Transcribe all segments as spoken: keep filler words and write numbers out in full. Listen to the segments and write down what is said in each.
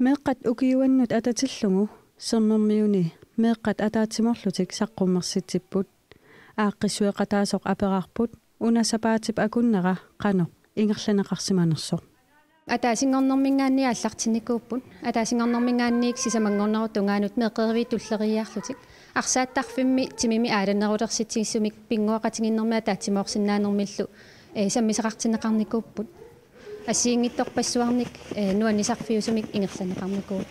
Meeqqat ukiuannut atatillugu Sermermiuni meeqqat ataatsimoorlutik saqqummersitsipput. Aaqqissueqataasoq aperaarput una sapaatip akunnera qanoq ingerlanneqarsimanersoq. Ataasinngornermiingaanniit aallartinnikuupput. Ataasinngornermiingaanniit sisamanngornerup tungaanut meeqqeriviit tulleriiaarlutik. Arsaattarfimmi timimi aalanerulersitsigisumik pinnguaqatigiinnermi ataatsimoorsinnaanermillu, eh, sammisaqartinneqarnikuupput. Assigiinngitsorpassuarnik, eh, nuannisarfiusumik ingerlanneqarnikuuvoq.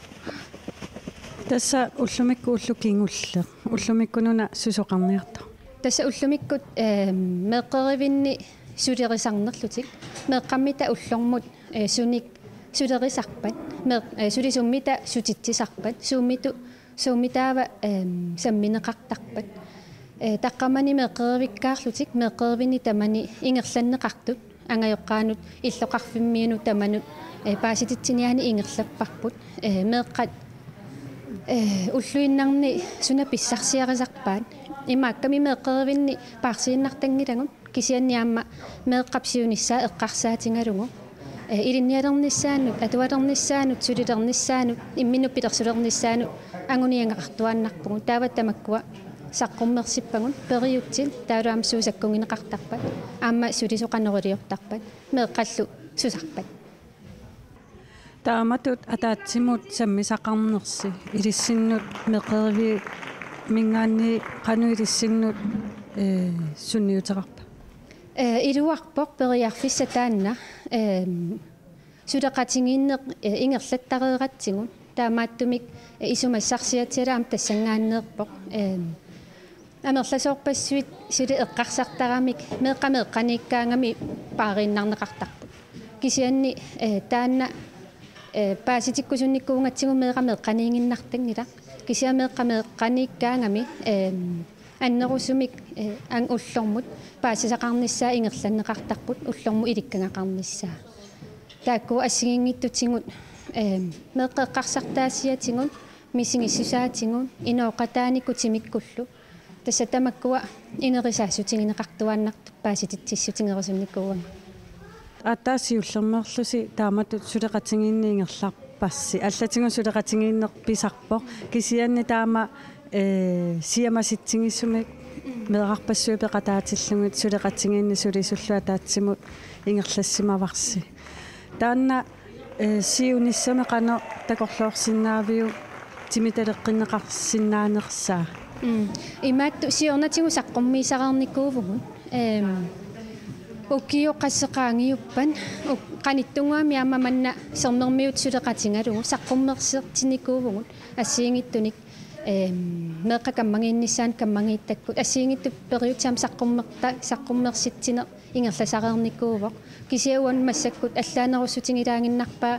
Tassa ullumikkut ulloq kingulleq. Ullumikkununa susoqarniartoq? Tassa ullumikkut, eh, meeqqerivinni sulerisarnerlutik. Meeqqammita ullormut, eh, sunik sulerisarpat. Meeq-, eh, sulisummita sutitsisarpat. Suummitu-, suummitaava, eh, sammineqartarpat. Eh, taqqamani meeqqerivikkaarlutik, meeqqerivinni tamani ingerlanneqartut. Angajoqqaanut illoqarfimmiunut tamanut, eh, paasititsiniaanik ingerlapparput. Eh, meeqqat, eh, ulluinnarni suna pissarsiarisarpaat. Imaakkami meeqqerivinni paarsiinnartanngilagut kisianni aamma meeqqap siunissaa eqqarsaatigalugu. Eh, ilinnialernissaanut, atualernissaanut, sulilernissaanut, imminnut pilersulernissaanut anguniagaqartuaannarpugut. Taava tamakkua saqqummersippagut periutsit taavalu aamma suut sakkunngineqartarpat aamma sulisut qanoq iliortarpat meeqqallu susarpat. Taamatut ataatsimut sammisaqarnersi ilissinnut meeqqeriviumingaanniit qanoq ilissinnut, eh, sunniuteqarpa? Eh, iluarpoq periarfissaq taanna, eh, suleqatigiinneq, eh, ingerlattareeratsigu. Taamaattumik, eh, isumassarsiatsialaammik tassanngaanneerpoq. Eh, amerlasoorpassuit suli eqqarsartaramik meeqqat meeqqaniikkaangamik paariinnarneqartarput. Kisianni, eh, taanna, eh, paasitikkusunnikuugatsigu meeqqat meeqqaniiginnartanngilaq. Kisianni meeqqat meeqqaniikkaangamik, eh, annerusumik, eh, ang-, ullormut paasisaqarnissaa ingerlanneqartarput ullormut ilikkagaqarnissaa. Taakku assigiinngitsutigut, eh, meeqqat eqqarsartaassiatigut, misigissusaatigut, inooqataanikkut timikkullu. Tassa tamakkua inerisaassutigineqartuaannartut paasititsissutigerusunnikuugamik. Aatsaat siullermeerlusi taamatut suleqatigiinneq ingerlarpassi. Allatigut suleqatigiinneq pisarpoq. Kisianni taama, eh, siamasitsigisumik meerarpassuit peqataatillugit suleqatigiinneq sulisullu ataatsimut ingerlassimavarsi. Taanna, eh, siunissami qanoq takorloorsinnaaviuk timitaleqqinneqarsinnaanersaa? Mm. Imaattoq siornatigut saqqummiisareernikuuvugut. Ehm, ukioq qasseq qaangiuppat, uk-, qanittunnguamik aamma manna Sermermiut suleqatigalugu saqqummersitsinnikuuvugut assigiinngitsunik. Ehm, meeqqat kammagiinnissaannut kammagiittakkut assigiinngitsut periutsit aamma saqqummerta-, saqqummersitsineq ingerlasareernikuuvoq. Kisianni uannut massakkut allaanerussutigilaannginnarpaa,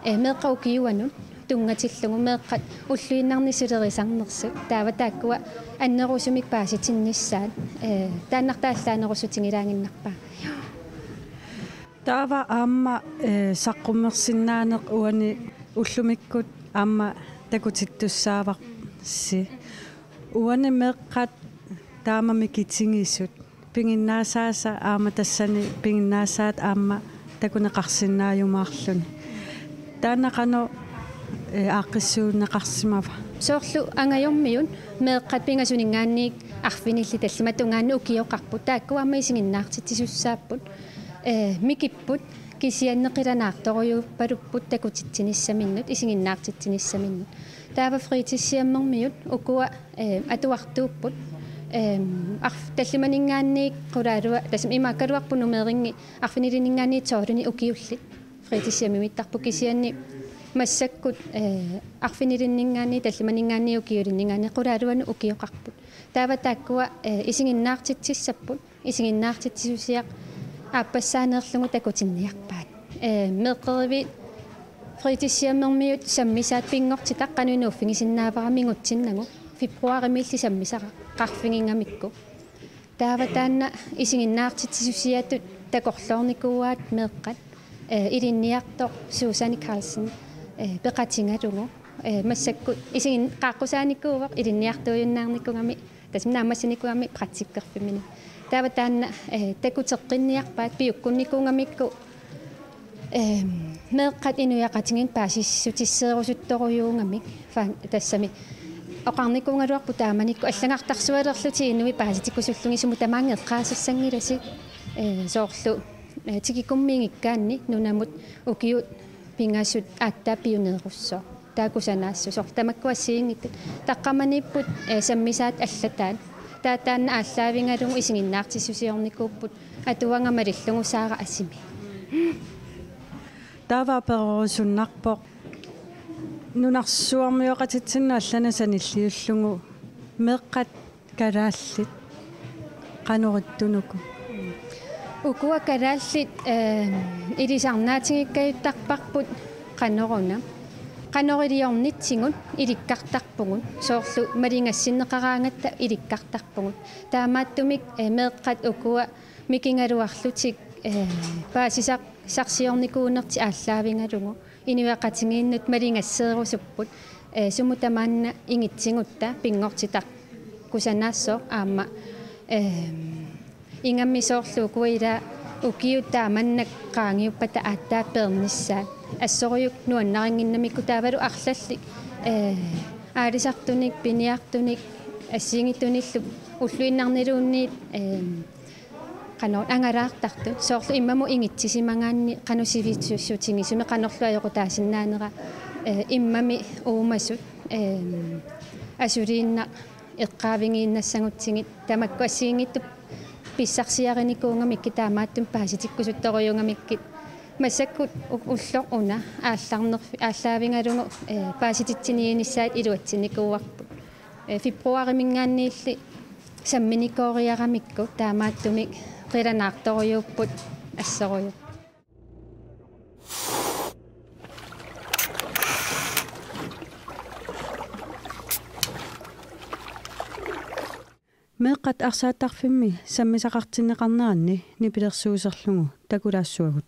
eh, meeqqat ukiuannut tunngatillugu meeqqat ulluinnarni sulerisarnersut. Taava taakkua annerusumik paasitinnissaat, eh, taannartaa allaanerussutigilaannginnarpaa. Taava aamma, eh, saqqummersinnaaneq uani ullumikkut aamma takutittussaavarsi. Uani meeqqat taama mikitigisut. Piginnaasaasa aamma tassani piginnaasaat aamma takuneqarsinnaajumaarluni. Taanna qanoq, eh, aaqqissuunneqarsimava? Soorlu angajormiut meeqqat pingasuninngaanniit arfinillit tallimat tungaannut ukioqarput. Taakku aamma isiginnaartitsisussaapput. Eh, mikipput kisianni qilanaartorujuuppalupput takutitsinissaminnut, isiginnaartitsinissaminnut. Taava fritidshjemmermiut ukua, eh, atuartuupput. Ehm, arf-, tallimaninngaanniit qulaalua-, tassami imaakkaluarpoq numeeringi arfinilinninngaanniit tolvinik ukiullit fritidshjemmimittarput kisianni massakkut, eh, arfinilinninngaanniit tallimaninngaanniit ukiulinninngaanniit qulaaluanut ukioqarput. Taava taakkua, eh, isiginnaartitsissapput. Isiginnaartitsisussiaq aappassaaneerlugu takutinniarpaat. Eh, meeqqeriviit fritidshjemmermiut sammisaat pinngortitaq qanoq inuuffigisinnaavara mingutsinnagu februaarimiilli sammisaqarfigigamikku. Taava taanna isiginnaartitsisussiatut takorloornikuuaat meeqqat, eh, ilinniartoq Susanne Carlsen, eh, peqatigalugu, eh, massakkut isigin-, qaaqqusaanikuuvoq ilinniartuujunnaarnikugami Tassami naammassinikuugami praktikkerfimminni. Taava taanna, eh, takuteqqinniarpaat piukkunnikuugamikku, ehm, Meeqqat inuiaqatigiinni paasissutisseerusuttorujuugamik fa-, tassami oqarnikuugaluarput taamanikkut allagartarsualerlutik inuit paasitikkusullugit sumut tamaanga eqqaasassanngilasi, eh, soorlu, eh, Tikikummiigigaanni nunamut ukiut pingasut aatsaat pioneerussooq. Taakku sanaassusoq. Tamakku assigiinngitsut. Taqqamaniipput, eh, sammisaat allataat. Taava taanna aallaavigalugu isiginnaartissusiornikuupput atuagaq malillugu Saara Asimi. Taava apererusunnarpoq. Nunarsuarmioqatitsinnut allanut sanilliullugu meeqqat kalaallit qanoq ittunuku? Ukua kalaallit, eh, ilisarnaatigikkajuttarparput qanoruna. Qanoriliornitsigut ilikkartarpugut. Soorlu maligassinneqaraangatta ilikkartarpugut. Taamaattumik, eh, meeqqat ukua mikigaluarlutik, eh, paasisaq-, sarsiornikuunertik aallaavigalugu. Inuiaqatigiinnut maligasseerusupput, eh, sumut tamaana ingitsigutta pinngortitaq kusanaassooq aamma, ehm, ingammik soorlu ukua ilaa ukiut taamannak qaangiuppata aatsaat peernissaat. Assorujuk nuannarinnginnamikku taavalu arlallit, eh, aalisartunik, piniartunik, assigiinngitsunillu ulluinnarniluunniit, ehm, qanoq angalaartartut, soorlu immamut ingitsisimagaanni qanoq sivisussutigisumik qanorlu ajoqutaasinnaanera, eh, immami uumasut, eh, asuliinnaq eqqaavigiinnassagutsigit tamakku assigiinngitsut pissarsiarinikuugamikkit taamaattumik paasitikkusuttorujuugamikkit massakkut u-, ulloq una aallarner-, aallaavigalugu, eh, paasititsiniinissaatit iluatsinikuuarput. Eh, februarimiingaanniilli samminikooriaramikku taamaattumik qilanaartorujuupput assorujuk. Meeqqat arsaattarfimmi sammisaqartinneqarneranni nipilersuuserlugu takulaassuagut.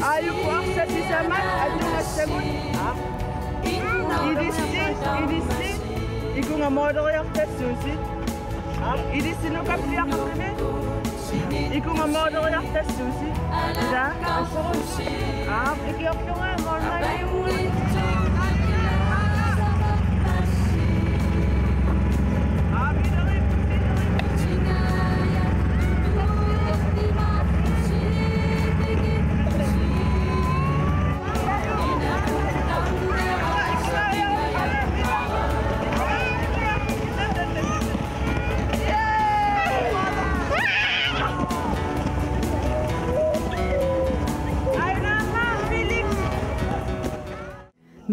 Aajuku arsaq sisamat atugassagut. Ilissi, ilissi. Ikunga mooleriartassuusi. Ilissi nukappiaqarluni. Ikunga mooleriartassuusi. Ila, assorujuk. Aap, ikiorlunga moolmai. Aap, ileri, ileri.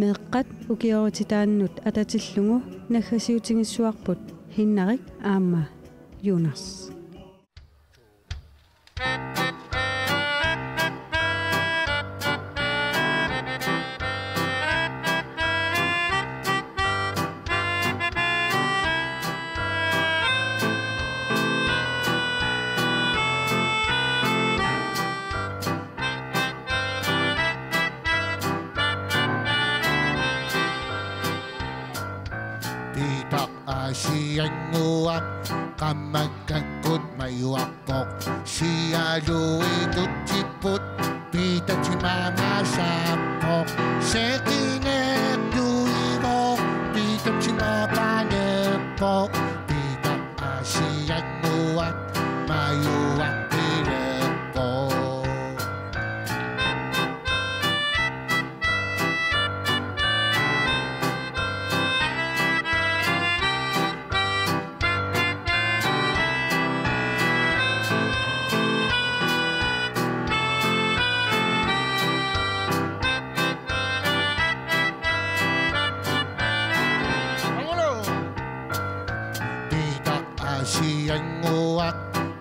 Meeqqat ukiorititaannut atatillugu naggasiutigissavarput Hinnarik aamma Jonas. Tiitaq Aasiannguaq qamakkakkut majuarpoq, sialuit utsipput Piitaq timaamasarpoq, seqineq nuivoq, Piitaq timaapanerpoq, Piitaq Aasiannguaq majuaqqilerpoq. Piitaq Aasiannguaq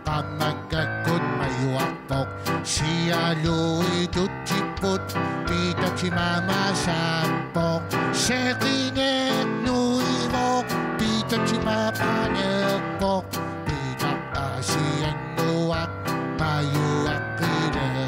qamakkakkut majuarpoq, sialuit utsipput Piitaq timaamasarpoq, seqineq nuivoq, Piitaq timaapanerpoq, Piitaq Aasiannguaq majuaqqilerpoq.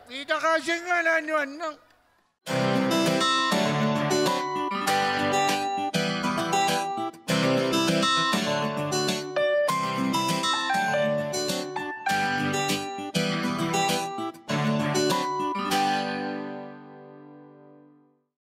Piitaq Aasiannguaq nuanneq.